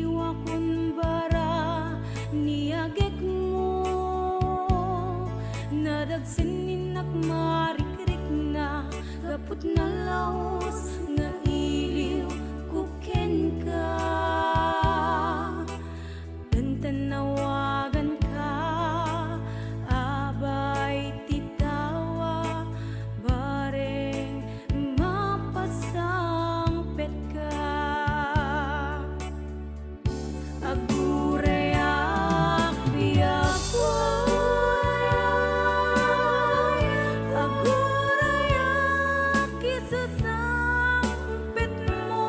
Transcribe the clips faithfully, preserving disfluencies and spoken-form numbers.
Iwakon bara ni agekmo, nadagsen ni nakmarikrikna gapu ta nalaus nga iliw ko kenka. Tantan nawaganka, abay ti tawa, bareng mapasangpetka. Agurayak, biagko, agurayak, isasangpetmo,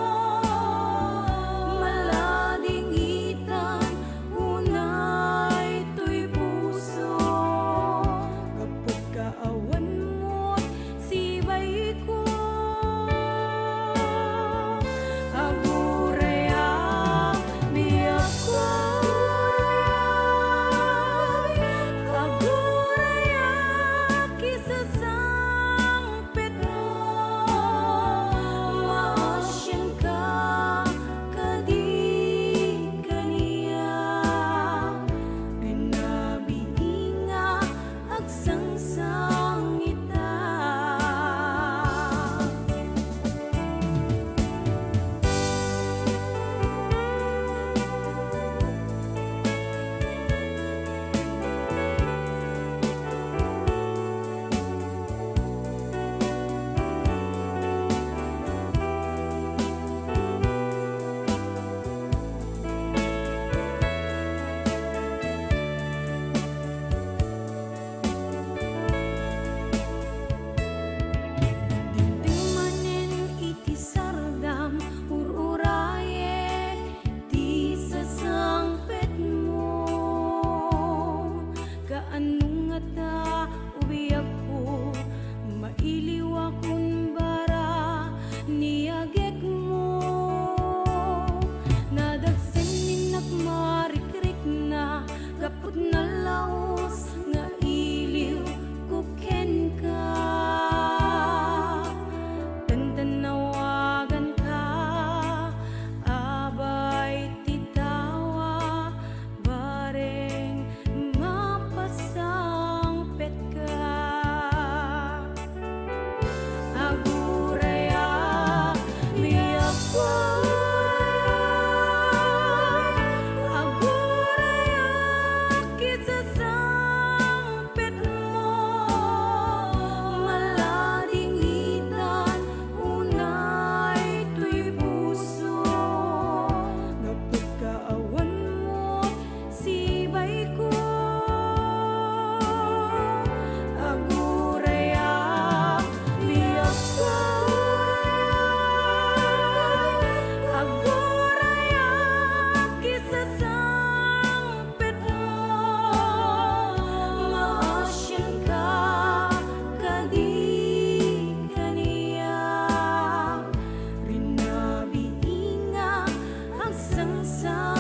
maladingitan, unay toy puso. Gapu ta awan met sibaiko. Agurayak, biagko, agurayak, isasangpetmo, maasianka kadi kaniak, binabiinga, agsangsangita. Dimdem manen iti sardam, ur-urayek ti sasangpetmo. Kaano ngata, o biagko, mailiwakon bara ni agekmo? Nadagsen ni nakmarikrikna gapu ta nalaus nga iliw ko kenka. Tantan nawaganka, abay ti tawa, bareng mapasangpetka. Agurayak, biagko, agurayak, isasangpetmo, maladingitan, unay toy puso. Gapu ta awan met sibaiko. Agurayak, biagko, agurayak, isasangpetmo, maasianka kadi kaniak, binabiinga, agsangsang